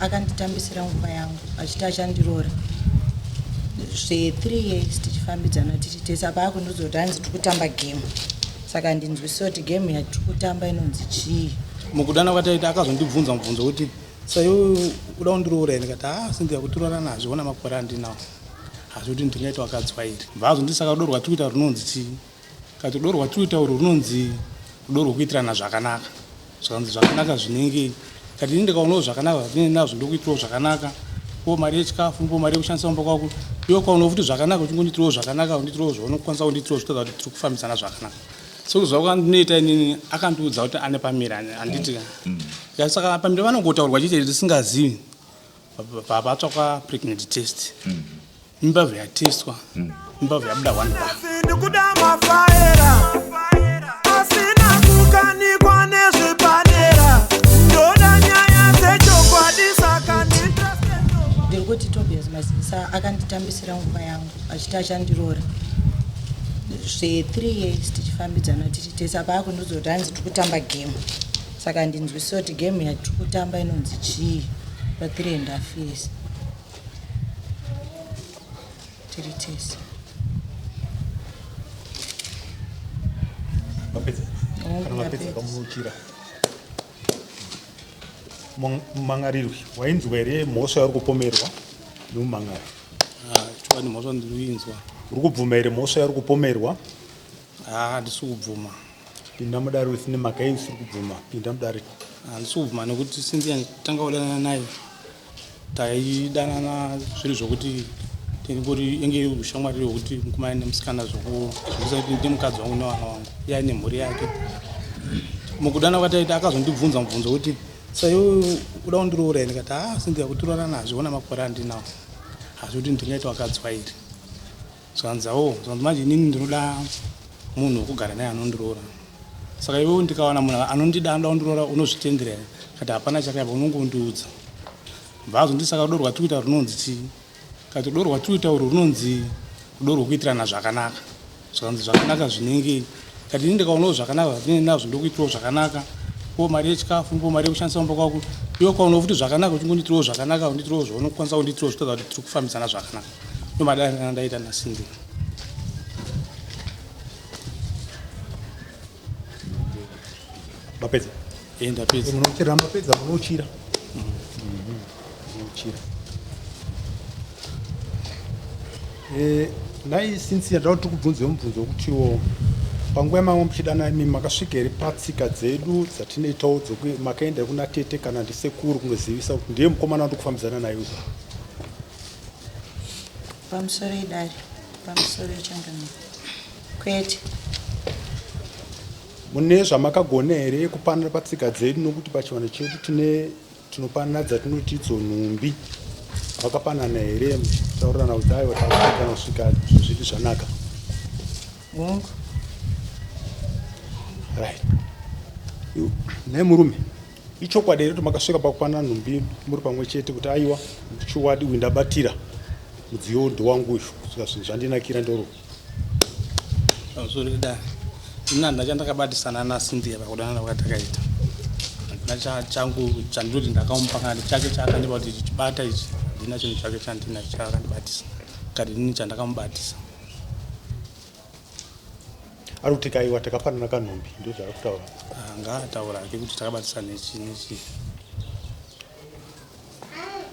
Akanditambisira nguva yangu achiti achandiroora zve 3 years tichifambidzana tiri tese apa akundiudza kuti hanzi tiri kutamba game saka handinzwisise kuti game yatiri kutamba inonzi chii. Mukudana kwataita akazondibvunza mubvunzo wekuti saiwe uda kundiroora here ndikati haa Cynthia kutirorana hazviona makore andinawo hazvi kuti ndingaita wakadzi wairi bva azonditi saka rudo rwatiri kuita runonzi chii Kati rudo rwatiri kuita urwu runonzi rudo rwekuitirana zvakanaka. Zvikanzi zvakanaka zvinenge kati ini ndikaonawo zvakanaka zvatinenge nazvo ndokuitirawo zvakanaka po mari yechikafu po mari yekushandisa kumba kwako iwe ukaonawo futi zvakanaka uchingondiitirawo zvakanaka undiitirawo zvaunokwanisa kundiitirawo zvitoita kuti tiri kufambidzana zvakanaka sekuziva kwandinoita inini akandiudza kuti ane pamira handiti ka mm. saka pamira vanongotaurwa chete tisingazivi papatsvakwa pregnant test mm. Mimba yatestwa mm. Mimba yabuda one bar. Ndikuda mafaera asina kukanikwa nezvepadera ndoda nyaya dzechokwadi saka ndiri kuti Tobias Mazivisa akanditambisira nguva yangu achiti achandiroora zve 3 years tichifambidzana tiri tese apa akundiudza kuti hanzi tiri kutamba game saka handinzwisise kuti game yatiri kutamba inonzi chii pa 3 and half years tiri tese mapedza kana mapedza kamuchira mumangarirwi wainzwa here mhosva yauri kupomerwa nemumangari ah, chokwadi mhosva ndiri kuinzwa uri kubvuma here mhosva yauri kupomerwa ah, handisi kubvuma Pinda mudare usine mhaka yei usiri kubvuma. Pinda mudare. Handisi kubvuma nekuti Cynthia tanga kudanana naye taidanana zviri zvokuti tingori inge iri ushamwari hwekuti mukomana nemusikana zvokuti ndine mukadzi wangu nevana vangu iye aine mhuri yake. Mukudana kwataita akazondibvunza mubvunzo wekuti saiwe uda kundiroora here ndikati haa Cynthia kutirorana hazviona makore andinawo hazvikuti ndingaita wakadzi wairi. Zvanzi oh, zvanzi manje inini ndinoda munhu wekugara naye anondiroora. Saka iwewe ndikawana munhu anondida anoda kundiroora unozvitendera here? Kati hapana chakaipa unongondiudza. Bva saka rudo rwatiri kuita runonzi chii? Kati rudo rwatiri kuita urwu runonzi rudo rwekuitirana zvakanaka. Zvikanzi zvakanaka zvinenge kati ini ndikaonawo zvakanaka zvatinenge nazvo ndokuitirawo zvakanaka. Po mari yechikafu, po mari yekushandisa kumba kwako. Iwe ukaonawo futi zvakanaka uchingondiitirawo zvakanaka, undiitirawo zvaunokwanisa kundiitirawo zvitoita kuti tiri kufambidzana zvakanaka. Ndomadanana ndaita naCindy. Mapedza? Eh, ndapedza. Munochira mapedza munochira. Munochira. Eh, nhai Cynthia ndauti tikubvunze mubvunzo wekutiwo panguva yamanga muchidana imi makasvika here patsika dzedu dzatinoitawo dzoku makaenda kuna tete kana ndisekuru kunozivisa kuti ndiye mukomana wandiri kufambidzana naye uyu Pamusoro idare, pamusoro ichangamire. Kwete. Mune zvamakagona here kupanana patsika dzedu nokuti pachivanhu chedu tine tinopanana dzatinoti idzo nhumbi. Makapanana here muchitaurirana kuti aiwa takupikana kusvika zvinhu zvedu zvanaka? Hongu. Right. Nhai murume, Ichokwadi here kuti makasvika pakukwana nhumbi muri pamwe chete kuti aiwa chokwadi uyu ndabatira mudziyo ndewangu uyu kusvika zvinhu zvandinakira ndoro Pamusoro dare. Ini handina chandakabatisana naCynthia pakudanana kwatakaita. Handina changu chandinoti ndakamupa kana chake chaakandipa kuti chibata ichi handina chinhu chake chandinacho chaakandibatisa. Kati inini chandakamubatisa. Ari kuti aiwa takapanana kanhumbi ndozvaari kutaura. Ah, ngaataura hake kuti takabatisana nechi nechi.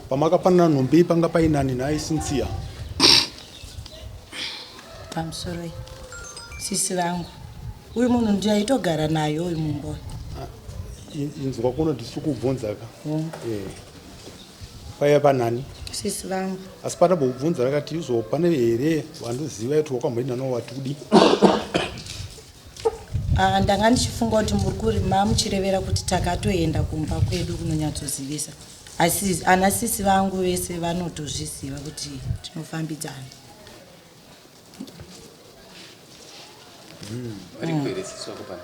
Pamakapanana nhumbi panga painani nhai Cynthia? Pamusoroi sisi vangu uyu munhu ndiye aitogara naye uyu mumba uyu. Ah, inzwa kuno ndisi kubvunza ka. Mm. Eh. Paiva panani? Sisi vangu. Asi patambokubvunza rakati izvo pane here wandoziva kuti wakamboenda nawo wati kudii? Ah, ndanga ndichifunga kuti muri kuri mamuchirevera kuti takatoenda kumba kwedu kunonyatsozivisa asi ana sisi vangu vese vanotozviziva kuti tinofambidzana. Varipo here sisi wako pano?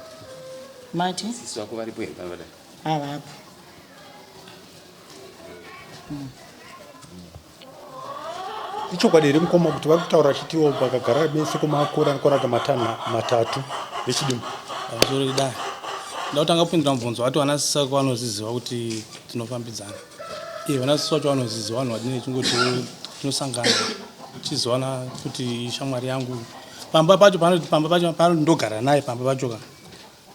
Mati? Sisi wako varipo here pano padai? Havapo. Ichokwadi here mukoma kuti vari kutaura vachitiwo vakagara mese kwemakore anokwana kuita matanha matatu vechidimbu? Pamusoro idai. Ndakutanga kupindura mubvunzo wati vana sisi vako vanozviziva kuti tinofambidzana. Iye vana sisi vacho vanoziziva vanhu vadine chingoti tinosangana tichiziwana kuti ishamwari yangu. Pamba pacho panoti pamba pacho panoti ndogara naye pamba pacho ka.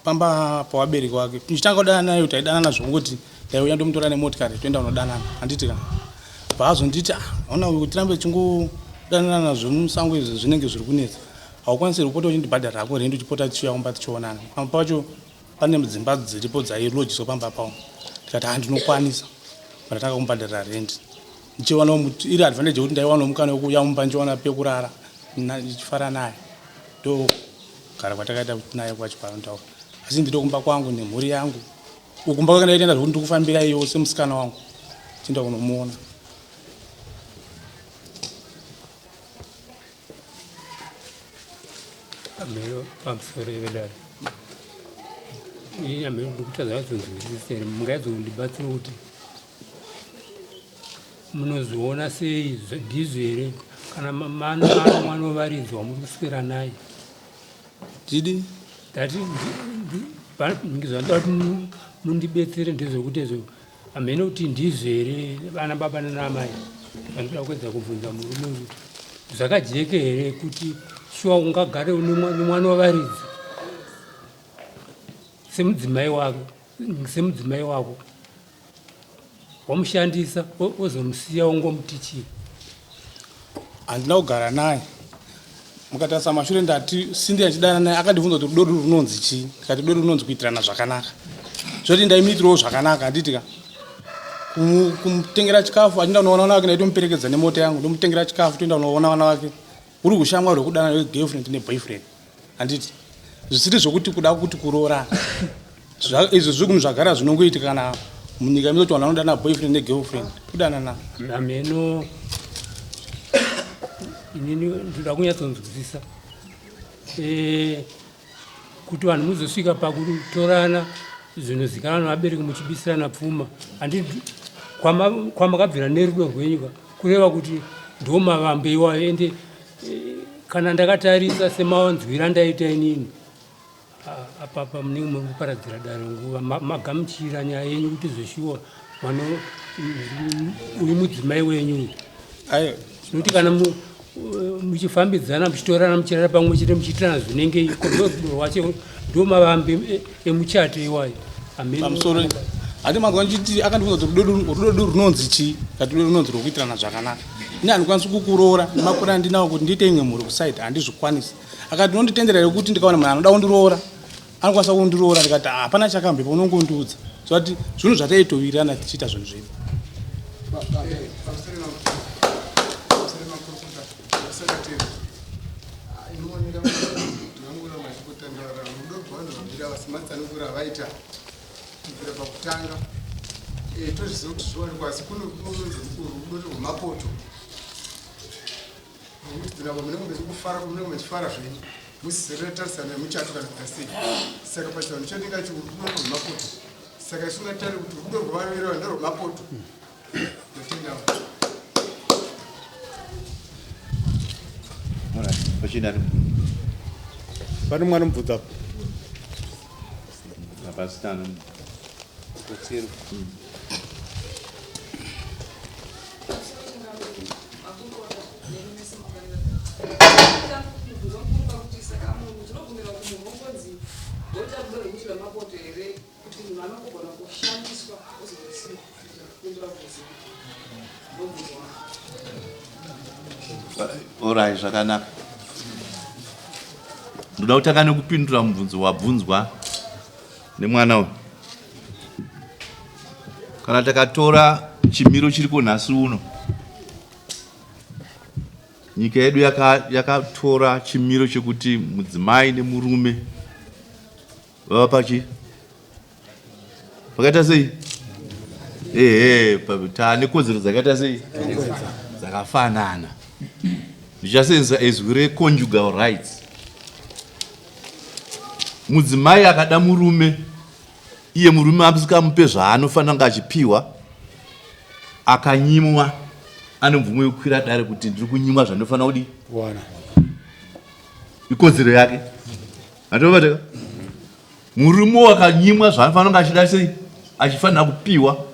Pamba pawabereki wake. Tichitanga kudanana naye taidanana zvongoti ndaiuya ndomutora nemotikari toenda kunodanana. Handiti ka. Paazonditi ah ona uyu tirambe tichingodanana zvemusango izvi zvinenge zviri kunetsa. Haukwanisi here kupota uchindibhadhara hako rent uchipota tichiuya kumba tichionana. Pamba pacho pane dzimba dziripo dzailojiswa pamba pawo ndikati ha ndinokwanisa ndatanga kumubhadharira rent ndichiwana iri advantage yekuti ndaiwanawo mukana wekuuya mumba ndichiwana pekurara ndichifara naye ndogara kwatakaita naye kwacho kwaanotaura asi ndito kumba kwangu nemhuri yangu ukumba kwake ndaitenda zvekuti ndikufambira iyo semusikana wangu chienda kunomuona Ameno pamusoro yevedare. Ini ameno ndikutadza vazonzwisisa here mungaizondibatsira kuti munozviona sei ndizvo here kana mano mwana wevaridzi wamuri kuswera naye Didi ndati zvandida kuti mundibetsere ndezvekuti izvo Hameno kuti ndizvo here vana baba nana amai vanoda kuedza kubvunza murume uyu kuti zvakajeke here kuti shuwa ungagare nemwana wavaridzi semudzimai wake semudzimai wako wamushandisa wozomusiya wongomuti chii handina kugara naye mukatarisa mashure ndati sindi achidana naye akandibvunza kuti rudo ruru runonzi chii ndikati rudo runonzi kuitirana zvakanaka zvoti ndaimuitirawo zvakanaka handiti ka kumutengera chikafu achienda kunoona vana vake ndaitomuperekedza nemota yangu ndomutengera chikafu toenda kunoona vana vake huri ushamwari hwekudana hwegirlfriend neboyfriend handiti zvisiri zvokuti kuda kuti kuroorana izvi zvikunhu zvagara zvinongoitika kana munyika mino kuti vanhu vanodana boyfriend negirlfriend kudanana hameno inini ndoda kunyatsonzwisisa eh, kuti vanhu muzosvika pakutorana zvinozikanwa nevabereki muchibisirana pfuma handi kwamakabvira nerudo rwenyu ka kureva kuti ndomavambo iwayo ende eh, kana ndakatarisa semawanzwira ndaita inini apapa munenge muri kuparadzira dare nguva magamuchira nyaya yenyu kuti zveshuwa mwana uyu mudzimai wenyu uyu nokuti kana muchifambidzana muchitorana muchirara pamwe chete muchiitirana zvinenge iko ndorudo rwacho ndo mavambi emuchato iwayo pamusoro hati manzwa ndichiti akandibvunza kuti rudo rudo runonzi chii kati rudo runonzi rwokuitirana zvakanaka ini handikwanisi kukuroora nemakore andinawo kuti ndiite imwe mhuri kusaidi handizvikwanisi akati unonditendera here kuti ndikawana munhu anoda kundiroora anokwanisa kundiroora ndikati hapana chakambepo unongondiudza so ati zvinhu zvataitowirirana tichiita zvinhu zvedu kubvira pakutanga eh, tozviziva kuti zviwanikwa asi kuno kunonzi rudo rwemapoto Nokuti dzinabo munenge mechikufara munenge mechifara zvenyu musizere tarisana nemuchato kana kuita sei saka pachivanhu chedu ingachi rudo rwemapoto saka isu ngatitare kuti rudo rwevaviri ava nderwemapoto ndotendawo Pachina pane mwana mubvunza apo hapasina Kotsero. Orai zvakanaka. Ndoda kutanga nekupindura mubvunzo wabvunzwa nemwana uyu. Kana takatora chimiro chiriko nhasi uno, nyika yedu yakatora yaka chimiro chekuti mudzimai nemurume vava pachi pakaita sei ehe taane kodzero dzakaita sei dzakafanana ndichasenzesa izwi reconjugal rights mudzimai akada murume iye murume asikamupe zvaanofanira kunge achipiwa akanyimwa ane mvumo yekukwira dare kuti ndiri kunyimwa zvandinofanira kudii kuwana ikodzero yake atobateka murume wakanyimwa zvaanofanira kunge achida sei achifanira kupiwa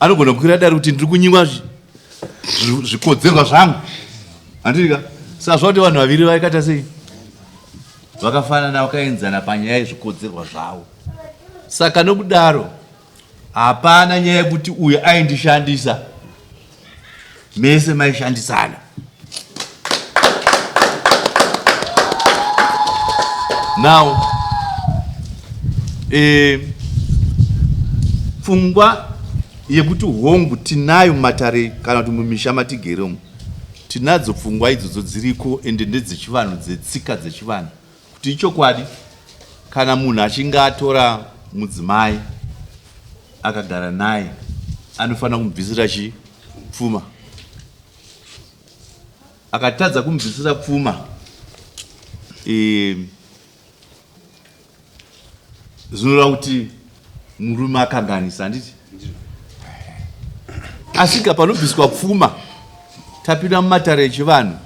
Anogona kukwira dare kuti ndiri kunyimwa zvikodzerwa zvangu. Handiti ka? Saka zvakuti vanhu vaviri vaikaita sei? Vakafanana, vakaenzana panyaya yezvikodzerwa zvavo. Saka nokudaro hapana nyaya yekuti uyu aindishandisa, mese maishandisana. Now pfungwa yekuti hongu tinayo mumatare kana kuti mumisha matigere umu, tinadzo pfungwa idzodzo dziriko ende ndedzechivanhu, dzetsika dzechivanhu, kuti ichokwadi kana munhu achinge atora mudzimai akagara naye anofanira kumubvisira chi pfuma. Akatadza kumubvisira pfuma, zvinoreva kuti murume akanganisa, handiti? Asika panobviswa pfuma, tapinda mumatare echivanhu,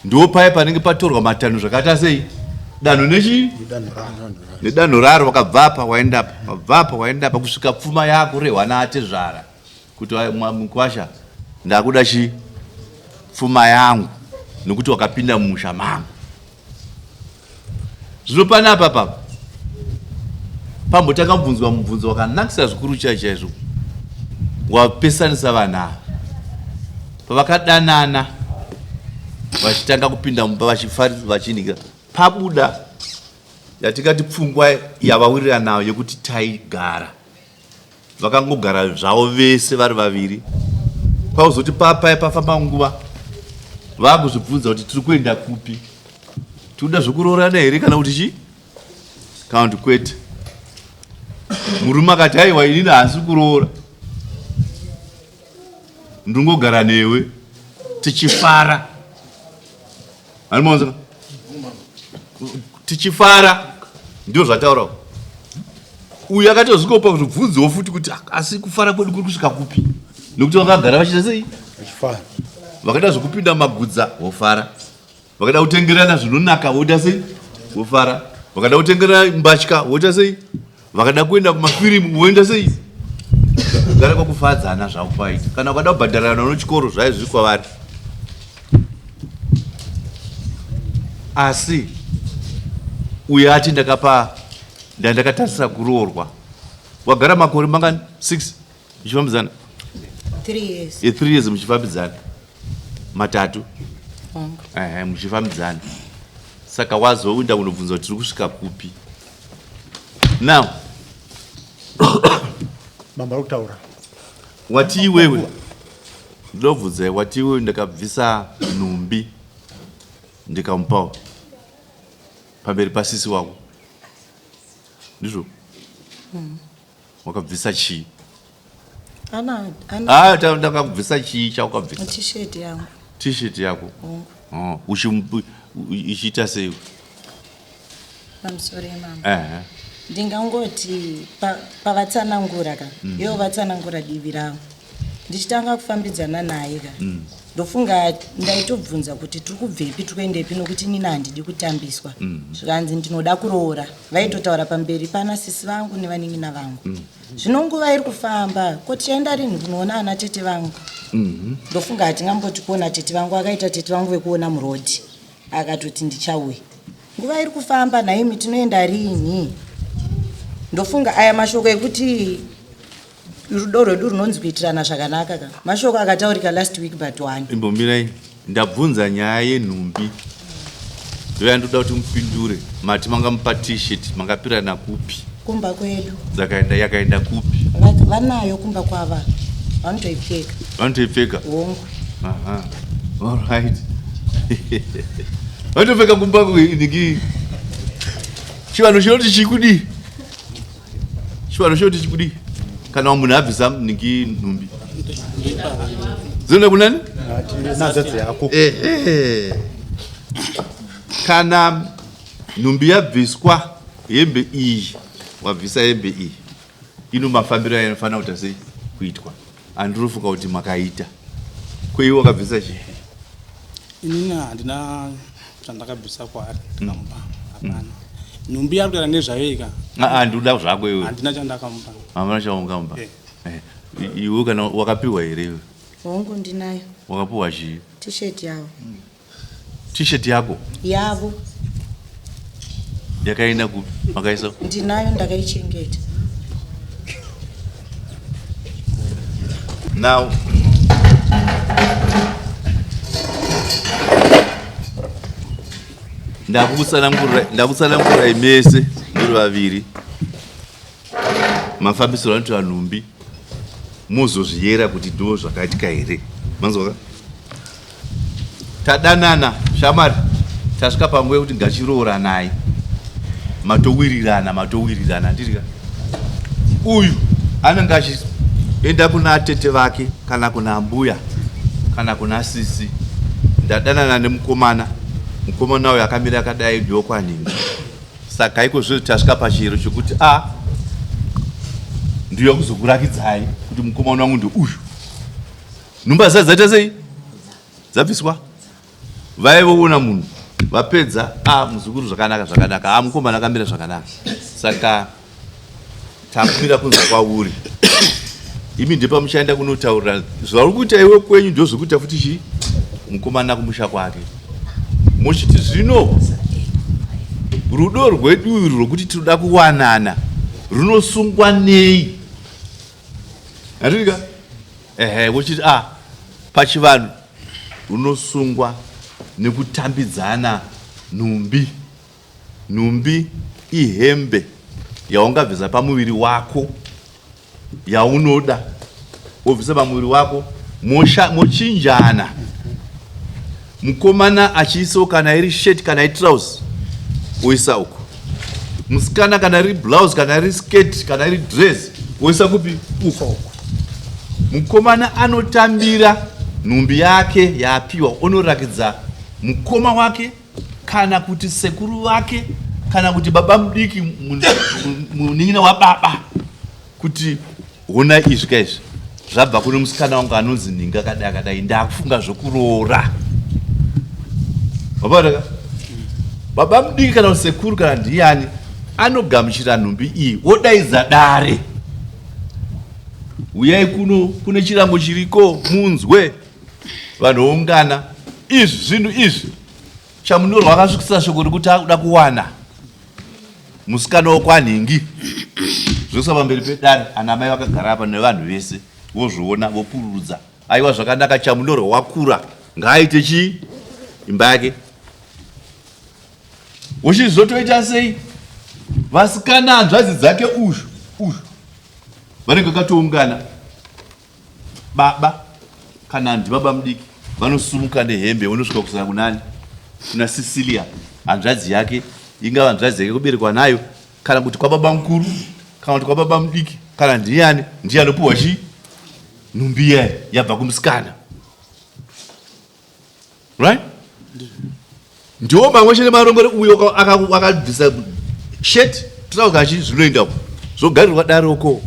ndo paye panenge patorwa matanho zvakaita sei, danho nechi nedanho raro, wakabva apa waenda apa, wabva apa waenda apa, kusvika pfuma yakurehwa naatezvara kuti mukwasha, ndakuda chi pfuma yangu nokuti wakapinda mumusha mangu. Zvino panapa papa pambotanga kubvunzwa mubvunzo wakanakisa zvikuru chai chaizvo wapesanisa vanhu ava pavakadanana vachitanga kupinda mumba vachiningira, pabuda yatingati pfungwa yavawirirana nayo yekuti taigara, vakangogara zvavo vese vari vaviri. Kwakuzoti papaya pafamba nguva, vakuzvibvunza kuti tiri kuenda kupi, tikuda zvekuroorana here kana kuti chii kana kuti kwete. Murume akati aiwa, inini haasi kuroora, ndingogara newe tichifara. Anomaonza tichifara, ndio zvataura uyu. Akatozvikopa zvibvunziwo futi kuti asi kufara kwedu kuri kusvika kupi, nekuti vakagara vachiita sei, vakaita zvekupinda magudza vofara, vakada kutengerana zvinonaka voita sei, vofara, vakada kutengerana mbatya voita sei, vakada kuenda kumafirimu voenda sei, kugara kwakufadzana zvavo kwaita. Kana vakada kubhadharana nochikoro zvai zviri kwavari. Asi uyo ati ndakapa ndandakatarisira kuroorwa, wagara makore mangani? 6 muchifambidzana? 3 years. 3 years muchifambidzana, matatu muchifambidzana. Saka wazoenda kunobvunza kuti tiri kusvika kupi now? Mamba ari kutaura. Wati iwewe, ndinobvunzai, wati iwewe ndakabvisa nhumbi ndikamupawo pamberi pasisi wako, ndizvo? Wakabvisa chii? Ana ana. Ah, ndakabvisa chii chaukabvisa? T-shirt yangu. T-shirt yako? Hongu. Oh, ichiita sei? Pamusoro mama. Ndingangoti pavatsanangura ka, ivo vatsanangura divi ravo. Ndichitanga kufambidzana naye ka, ndofunga ndaitobvunza kuti tiri kubvepi, tiri kuendepi, nokuti inini handidi kutambiswa. Zvikanzi ndinoda kuroora. Vaitotaura pamberi pana sisi vangu nevanin'ina vangu. Zvino nguva iri kufamba, ko tichaenda rinhi kunoona ana tete vangu? Ndofunga hatingamboti kuona tete vangu, akaita tete vangu vekuona murodhi, akatoti ndichauya. Nguva iri kufamba, nhaimi tinoenda rinhi? Ndofunga aya mashoko ekuti rudo rwedu runonzi kuitirana zvakanaka ka, mashoko akataurika last week but one. Imbomirai, ndabvunza nyaya yenhumbi, ndoyandoda kuti mupindure. Mati mangamupa T-shirt, makapirana kupi? Kumba kwedu. Dzakaenda, yakaenda kupi? Vanayo kumba kwava, vanotoipfeka. Vanotoipfeka? Hongu. Aha, alright, vanotopfeka kumba niki. Chivanhu chinoti chikudii? Chivanhu chinoti chikudii kana munhu abvisa niki nhumbi dzinoenda kunani? Nazadzi yako. Ehe, kana nhumbi yabviswa, hembe iyi, wabvisa hembe iyi, ino mafambiro ayo anofanira kuita sei kuitwa? Andinofunga kuti makaita kweiwe wakabvisa chii? Inini handina chandakabvisa kwaari ndikamupa, hapana. Nhumbi yari kutaura nezvayo ika. Aa, ndikuda zvako iwe. Handina chandakamupa. Hamuna chaungamupa? Eh. Iwe kana wakapiwa here iwe? Hongu, ndinayo. Wakapiwa chii? T-shirt yavo. T-shirt yako? Yavo. Yakaenda kupi? Makaisa? Ndinayo, ndakaichengeta. Now ndakutsanangurira, ndakutsanangurirai mese muri vaviri mafambisiro anoitwa nhumbi, mozozviyera kuti ndo zvakaitika here. Manzwaka? Tadanana shamwari, tasvika panguva yekuti ngachirooranai, matowirirana, matowirirana, ndirika uyu anenge achienda kuna tete vake kana kuna mbuya kana kuna sisi, ndadanana nemukomana, mukomana uyu akamira akadai, ndokwanhingi. Saka iko zvino tasvika pachiyero chokuti a ndiyo kuzokurakidzai kuti mukomana wangu ndeuyu. Nhumba dzisati dzaita sei, dzabviswa, vaivoona munhu vapedza, a muzukuru zvakanaka zvakanaka, a mukomana akamira zvakanaka, saka takumira kunzwa kwauri. Imi ndepamuchaenda kunotaurira zvauri kuita iwe kwenyu, ndozvekuita futi chii mukomana kumusha kwake, muchiti zvino rudo rwedu urwu rwokuti tinoda kuwanana runosungwa nei? Handika ehe, vochiti a pachivanhu runosungwa nekutambidzana nhumbi. Nhumbi ihembe yaungabvisa pamuviri wako yaunoda, wobvisa pamuviri wako, mochinjana, mukomana achiisawo kana iri shirt kana itrouse oisa uko, musikana kana iri blouse kana iri skirt kana iri dress oisa kupi? Uko. Mukomana anotambira nhumbi yake yaapiwa, onorakidza mukoma wake kana kuti sekuru vake kana kuti baba mudiki, munin'ina wababa, kuti hona izvi ka izvi zvabva kune musikana wangu anonzi nhingi akadai akadai, ndakufunga zvokuroora. Vabaraka baba mudiki kana kuti sekuru kana ndiyani anogamuchira nhumbi iyi, wodaidza dare, uyai kuno, kune chirango chiriko, munzwe. Vanhu voungana, izvi zvinhu izvi, Chamunorwa akasvikisa shoko rekuti akuda kuwana musikana wokwanhingi, zvoiswa pamberi pedare, ana mai vakagara apa nevanhu vese vozviona, vopururudza, aiwa zvakanaka, Chamunorwa wakura, ngaaite chii imba yake. Uchizotoita sei? Vasikana hanzvadzi dzake uzhu uzhu vanenge vakatoungana, baba kana ndibaba mudiki vanosumuka nehembe, vonosvika kusana kunani? Kuna Cecilia hanzvadzi yake, ingava hanzvadzi yake kuberekwa nayo kana kuti kwababa mukuru kana kuti kwababa mudiki kana ndiyani, ndiye anopiwa chii? Nhumbi iyayi yabva kumusikana, right? Ndiwo mamwe chete marongero. Uyo akabvisa shirt, trouser, chi zvinoenda uko, zvogarirwa daroko,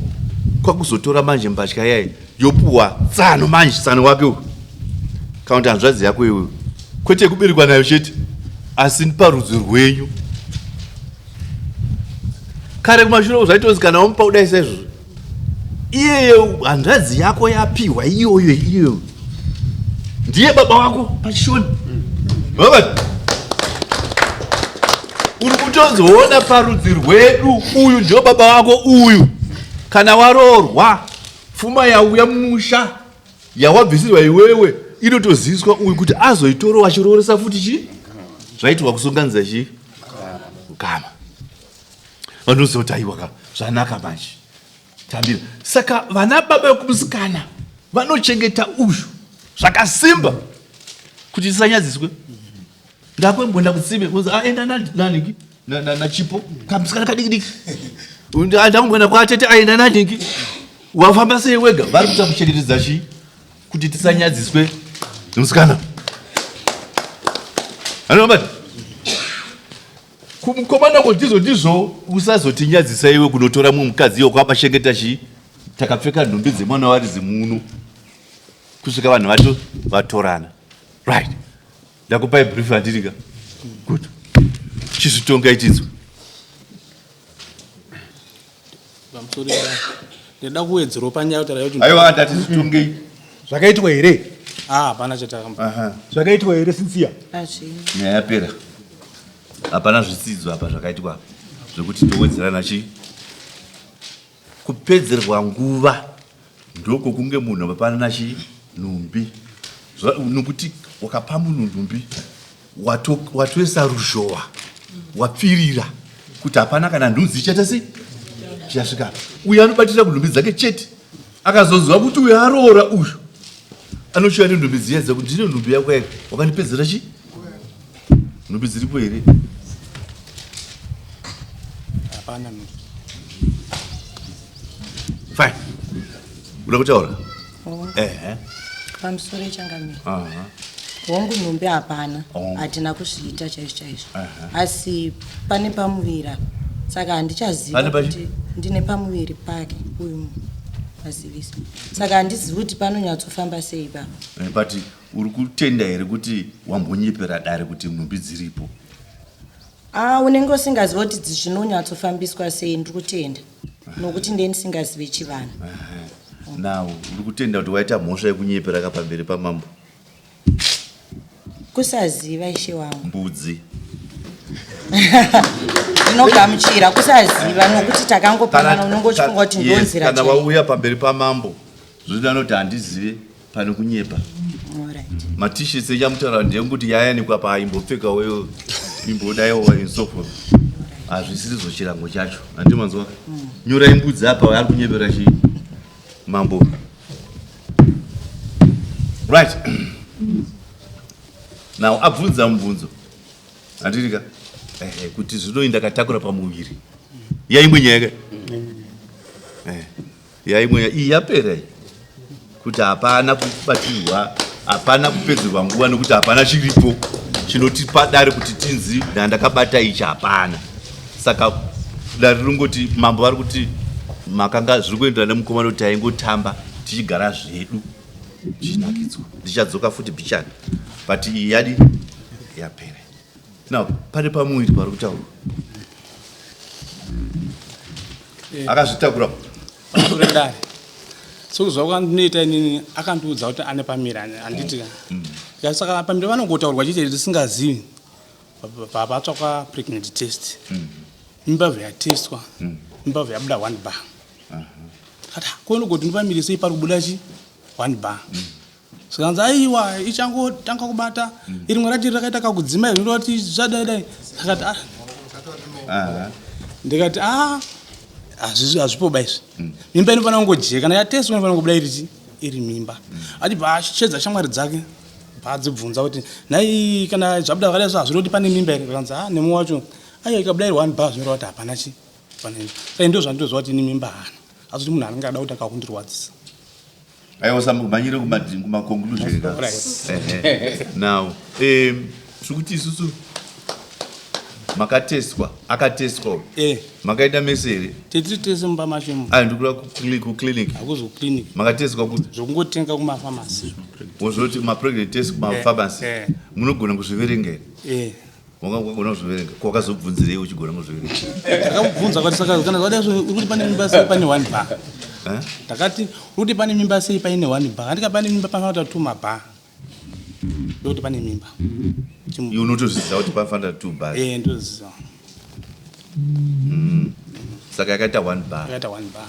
kwakuzotora manje mbatya yayi yopuwa tsano manje, tsano wake uyu kana kuti hanzvadzi yako iwewe, kwete kuberekwa nayo chete asi parudzi rwenyu. Kare kumashure zvaitonzi kana wamupa kudai saizvozvo, iyeye hanzvadzi yako yapiwa iyoyo iyoyo ndiye baba wako pachishoni. Baba uri kutozoona parudzi rwedu, uyu ndio baba wako uyu. Kana waroorwa, pfuma yauya mumusha yawabvisirwa iwewe inotoziviswa uyu kuti azoitorowa achirooresa futi chi zvaitirwa kusunganidza chi ukama. Vanozoti aiwa ka zvanaka manje, tambira. Saka vana baba vekumusikana vanochengeta uyu zvakasimba kuti tisanyadziswe. Ndakwemboenda kutsime kunzi aenda nanhingi nachipo kamusikana kadiki diki, ndakumboenda kwatete aenda nanhingi, wafamba sei wega? Vari kuita kuchengetedza chii? Kuti tisanyadziswe nemusikana. Anobata kumukomana ko ndizvo ndizvo, usazotinyadzisa iwe kunotora mumwe mukadzi iwe kwabachengeta chii, takapfeka nhumbi dzemwana waridzi muno kusvika vanhu vacho vatorana. Right, ndakupai brief, handirika? Good, chizvitonga ichidzwa. Pamusoro. Ndida kuwedzerawo panyaya kutaura kuti Aiwa ndati zvitongei. Zvakaitwa here? Ah, hapana chatakamba. Aha. Zvakaitwa here Cynthia? Hazvina. Nyaya yapera. Hapana zvitsidzo apa zvakaitwa apa zvekuti towedzerana chii? Kupedzerwa nguva ndokokunge munhu apapanana chii? Nhumbi. Nokuti wakapa munhu nhumbi watoisa ruzhowa wapfirira kuti hapana kana nhunzi ichaita sei chichasvika apa. Uyu anobatira kunhumbi dzake chete. Akazonzwa kuti uyu aroora uyu anochiuya nenhumbi dziya dzekuti ndine nhumbi yako here wakandipedzera chii? Nhumbi dziripo here? Hapana nhumbi. Fine. Uda kutaura? Ehe. Pamusoro ichangamira. Aha. Hongu nhumbi hapana. Oh. Hatina kuzviita chaizvo chaizvo. Aha. Asi pane pamuviri apa. Saka handichaziva Pane pachi? kuti ndine pamuviri pake uyu munhu azivisa. Saka handizivi kuti panonyatsofamba sei ipapa. Eh, but Uri kutenda here kuti wambonyepera dare kuti nhumbi dziripo? Ah, unenge usingazive kuti zvinonyatsofambiswa sei, ndiri kutenda nokuti ndiye ndisingazive chivanhu. Now uri kutenda kuti waita mhosva yekunyepera ka pamberi pamambo? Kusaziva ishe wangu. Mbudzi. Ndinogamuchira kusaziva nokuti takangopangana unenge uchifunga kuti Yes, ndonzira kana chaiyo. wauya pamberi pamambo zvinoita noti handizive pane kunyepa. Matishets echamutaura ndeyekuti yayanikwa paaimbopfeka weyo imbodaiwo and so forth. Hazvisirizvo chirango chacho. Handi manzwa? Nyorai mbudzi apa ari kunyepera chii? Mambo. Right. Now abvunza mubvunzo. Handirika? Ehe, kuti zvino ndakatakura pamuviri. Yaimwe nyaya ka? Eh. Yaimwe iyi yapera iyi. Kuti hapana kubatirwa, hapana kupedzerwa nguva nekuti hapana chiripo chinotipa dare kuti tinzi ndakabata ichi hapana. Saka dare ringoti mambo vari kuti makanga zviri kuenderana nemukomana kuti taingotamba tichigara zvedu tichinakidzwa. Ndichadzoka futi bichana but iyi yadi yapera. Now pane pamuviri pari kutaurwa. Eh. Akazvitakura. Pamusoro dare. Sokuzwa kwandinoita inini akandiudza kuti ane pamiri handiti ka. Saka pamiri vanongotaurwa chete tisingazivi. Papatsvakwa pregnant test. Mimba yatestwa. Mimba yabuda one bar. Kati ko ndipamiri sei pari kubuda chi one bar. Zvikanzi aiwa ichangotanga kubata mm. Rimwe racho rakaita kakudzima izvi ndoti zvadai dai akati ah. Ndikati ah hazvipo ba izvi mm. Mimba inofanira kungojeka kana yateswa inofanira kungobuda iri iri mimba mm. Achibva achedza shamwari dzake bvaadzibvunza kuti nhai kana zvabuda zvakadai so hazviroti pane mimba here zvikanzi ah nemumwe wacho aiwa ikabuda iri one bar zvinoreva kuti hapana chi pane mimba saka ndozvandinoziva kuti ini mimba haana asi kuti munhu anenge ada kuti akakundirwadzisa Aiwa usamhanyire kuma conclusion ka. Now, tiri kuti isusu makatestwa, akatestwa. Eh. Makaita mese here? Tiri tese mumba macho imo. Ah, ndikura ku clinic. Hakuzi ku clinic. Makatestwa ku zvokungotenga kuma pharmacy. Wozoti ma pregnant test kuma pharmacy. Eh. Munogona kuzviverenga here? Eh. Wanga wakagona kuzviverenga. Ko wakazobvunzirei uchigona kuzviverenga? Ndakabvunza kwati saka kana zvadai so uri kuti pane mimba sei pane one bar. Eh? Ndakati uri kuti pane mimba sei paine one bar. Andika pane mimba panoita two mabar. Ndokuti pane mimba. Iwe unotozviziva kuti panofanira two bars. Eh, ndozviziva. Saka yakaita one bar. Yakaita one bar.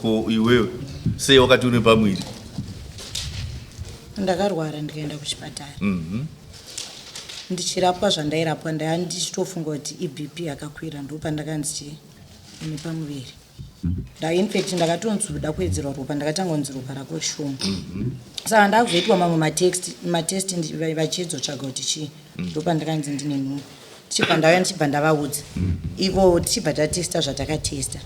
Ko iwewe sei wakati une pamwiri? Ndakarwara ndikaenda kuchipatara. Ndichirapwa zvandairapwa ndaya ndichitofunga kuti iBP yakakwira ndopandakanzi chii une pamuviri. Infact ndakatonzi kuda kuwedzerwa ropa ndakatanga kunzi ropa rako shoma. Saka ndakuzoitwa mamwe matest vachiedzotsvaga kuti chii ndopandakanzi ndine nhumbu. Tichibva ndauya ndichibva ndavaudza. Ivo tichibva tatesta zvatakatesta.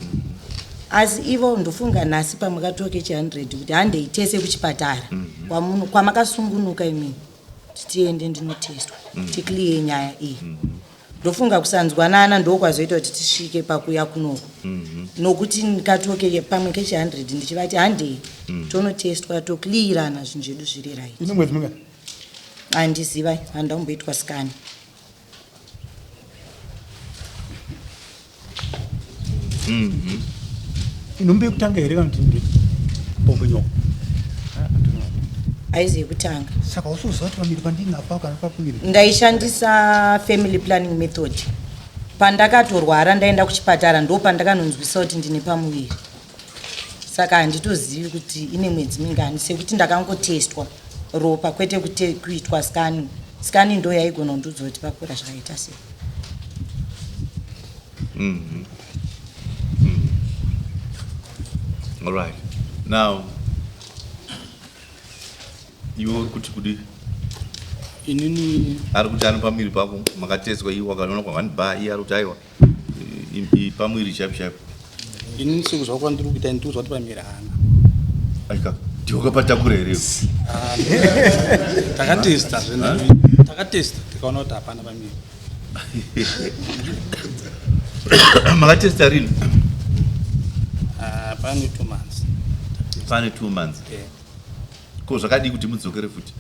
Asi ivo ndofunga nhasi pamwe katoke chi100 kuti handei tese kuchipatara. Kwamakasungunuka imini. Tiende ndinotestwa. Ticlear nyaya iyi. Ndofunga kusanzwanana ndokwazoita kuti tisvike pakuya kunoko. Nokuti katoke pamwe kechi100 ndichivati handei tonotestwa toclearana zvinhu zvedu zviri right. Ine mwedzi mingani? Handiziva, handamboitwa scan. Inhumbu yekutanga here kana kuti ndi bombonyo? Haizi yekutanga. Saka usuziva kuti pamiri pandinapa kana papiri? Ndaishandisa family planning method. Pandakatorwara ndaenda kuchipatara ndo pandakanonzwisa kuti ndine pamuviri. Saka handitozivi kuti ine mwedzi mingani sekuti ndakangotestwa ropa kwete kuitwa scanning. Scanning ndo yaigona kundiudza kuti pakura zvakaita sei. All right. Now, iwe uri kuti kudi? Inini ari kuti ari pamwiri pako makateswa iwe wakaona kwa one bar, iye ari kuti aiwa, pamwiri chaipo chaipo. Inini sekuzwa kwandiri kuita ndiri kuzwa kuti pamwiri haana. Aika, ndiwe wakapatakura here? Ah, takatesta zve, takatesta tikaona kuti hapana pamwiri. Makatesta rini? Ah, pane 2 months. Pane 2 months. Yeah. Ko zvakadii kuti mudzokere futi?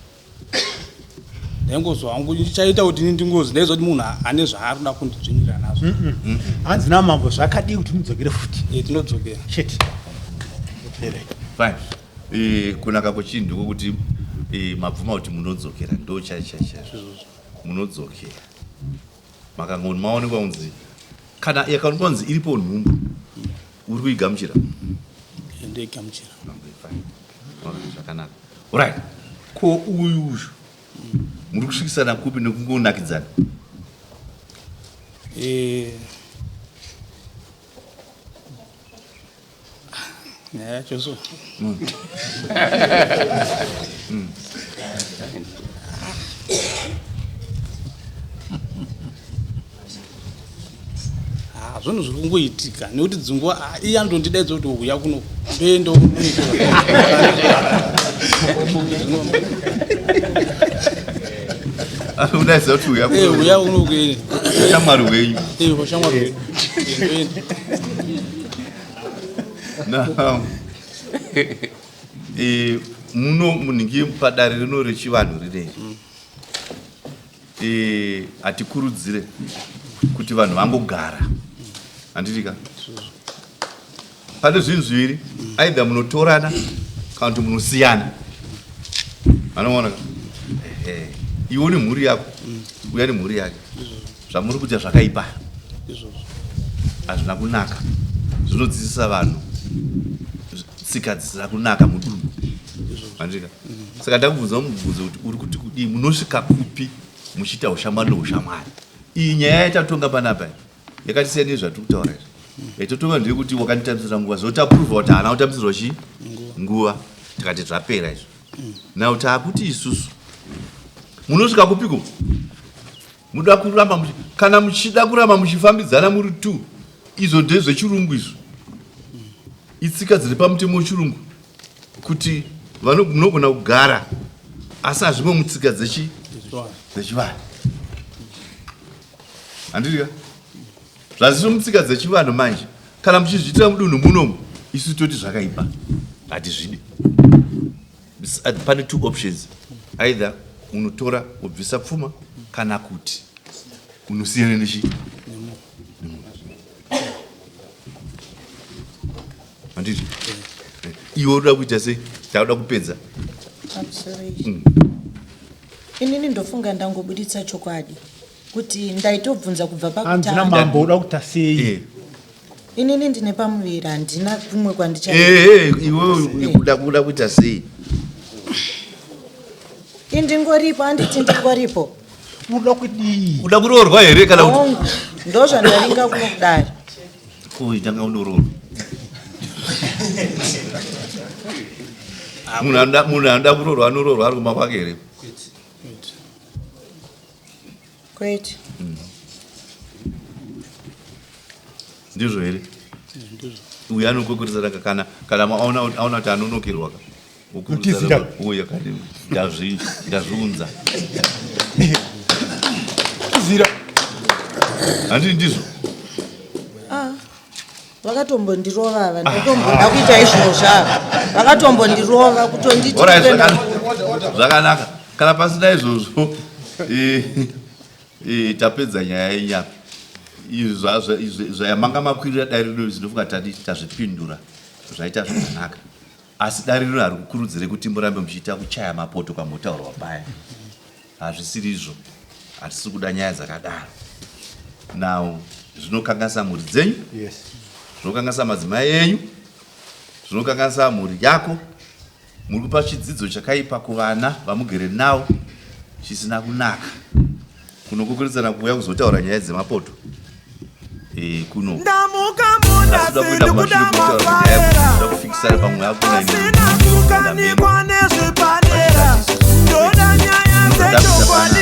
Ndaingozwa hangu chaita kuti ini ndingozi ndaizwa kuti munhu ane zvaari kuda kundidzvinyirira nazvo. Hanzi namambo zvakadii kuti mudzokere futi? Eh, tinodzokera. Chete. Fine. Kunaka kwechinhu ndikokuti mabvuma kuti munodzokera, ndo chai chai chai. Munodzokera. Makangoni maonekwa kunzi kana yakaonekwa kunzi iripo nhumbu, uri kuigamuchira? Ndoigamuchira. Okay, fine. Alright, zvakanaka. Alright. Ko uyu uyu muri kusvikisana kupi nekungonakidzana? Nyaya yacho so. Ah, zvinhu zviri kungoitika nekuti dzinguva, iye andondidaidza kuti uya kuno, ndoenda kunoita. Udaidza kuti uya kuno. Eh, uya kuno kuenda. Ushamwari hwenyu. Eh, ushamwari hwenyu. Eh, ndoenda. Now, muno munhingi padare rino rechivanhu rineri, hatikurudzire kuti vanhu vangogara, handiti ka? Pane zvinhu zviviri, either munotorana kana kuti munosiyana, anoona ka? Ehe, iwe une mhuri yako, uya nemhuri yake, zvamuri kuita zvakaipa, hazvina kunaka, zvinodzidzisa vanhu tsika dzisina kunaka mudunhu, handiti ka? Saka ndakubvunza mubvunzo kuti uri kuti kudii, munosvika kupi muchiita ushamwari neushamwari? Iyi nyaya yatatonga panapa iyi yakatisiyana nezvatiri kutaura izvi. Yatotonga ndeyekuti wakanditambisira nguva, zvotapuruvha kuti haana kutambisirwa chii nguva, tikati zvapera izvi. Now taakuti isusu munosvika kupiko? Muda kuramba kana muchida kuramba muchifambidzana muri two, izvo ndezvechirungu izvo, itsika dziri pamutemo wechirungu kuti munogona kugara, asi hazvimo mutsika dzechivanhu, handiti ka? Zvazviri mutsika dzechivanhu manje, kana muchizviitira mudunhu munomu, isu toti zvakaipa, hatizvidi. Pane two options, either unotora wobvisa pfuma kana kuti unosiyana nechi nemunhu, handiti? Iwe unoda kuita sei? Takuda kupedza. Pamusoro izvi. Inini ndofunga ndangobuditsa chokwadi kuti ndaitobvunza kubva Hanzi pakutanga. namambo uda kuita sei? Inini ndine pamuviri, handina kumwe kwandicha. Iwe kuda kuita sei? Indingoripo, handiti ndingoripo? Unoda kudii? Uda kuroorwa here kana kuti? Hongu, ndo zvandaringa kuno kudare. Kuitanga unoroorwa. Munhu anoda kuroorwa anoroorwa ari kumba kwake here? Kwete. Ndizvo here? Uyu anokwekweresa kana aona kuti anonokerwa ka. Kutizira. Uya kani ndazviunza. Tizira. Handiti ndizvo? Ah, vakatombondirova ava, ndatomboda kuita izvozvo ava. Vakatombondirova kutonditi Alright, kuenda- zvakanaka. Kana pasina izvozvo, tapedza nyaya yenyapa. Zvamanga makwirira dare rino zvinofunga tati tazvipindura zvaita zvakanaka, asi dare rino harikukurudzire kuti murambe muchiita kuchaya mapoto kwambotaurwa paya. Hazvisiri izvo, hatisi kuda nyaya dzakadaro. Now zvinokanganisa mhuri dzenyu, zvinokanganisa madzimai enyu, zvinokanganisa mhuri yako. Muri kupa chidzidzo chakaipa kuvana vamugere nawo chisina kunaka. Kunokukurudzana kuuya kuzotaura nyaya dzemapoto e, kuno Ndamuka munda asi kuda kuenda sindikuda kumashure kunotaura nyaya mafaera kuda kufikisana pamwe hakuna Asina kukanikwa nezvipanera. Ndoda nyaya dzechokwadi.